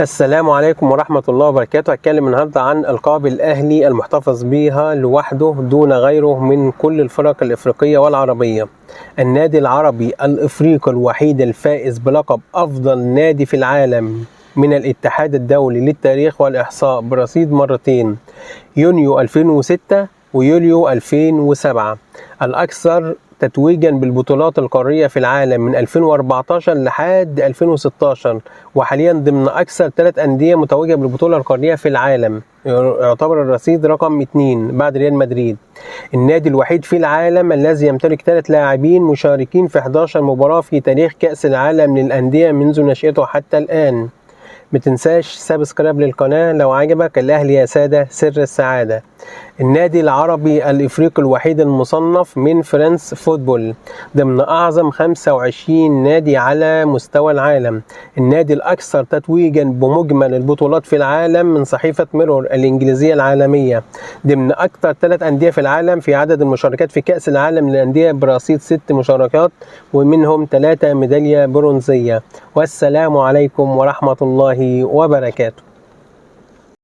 السلام عليكم ورحمة الله وبركاته. هتكلم النهاردة عن ألقاب الأهلي المحتفظ بها لوحده دون غيره من كل الفرق الإفريقية والعربية. النادي العربي الإفريقي الوحيد الفائز بلقب أفضل نادي في العالم من الاتحاد الدولي للتاريخ والإحصاء برصيد مرتين، يونيو 2006 ويوليو 2007. الأكثر تتويجا بالبطولات القارية في العالم من 2014 لحد 2016، وحاليا ضمن أكثر 3 أندية متوجة بالبطولة القارية في العالم، يعتبر الرصيد رقم 2 بعد ريال مدريد. النادي الوحيد في العالم الذي يمتلك 3 لاعبين مشاركين في 11 مباراة في تاريخ كأس العالم للأندية منذ نشأته حتى الآن. متنساش subscribe للقناة لو عجبك. الأهلي يا سادة سر السعادة. النادي العربي الإفريقي الوحيد المصنف من France Football ضمن أعظم 25 نادي على مستوى العالم. النادي الأكثر تتويجا بمجمل البطولات في العالم من صحيفة ميرور الإنجليزية العالمية، ضمن أكثر 3 أندية في العالم في عدد المشاركات في كأس العالم للأندية برصيد 6 مشاركات ومنهم 3 ميدالية برونزية. والسلام عليكم ورحمة الله وبركاته.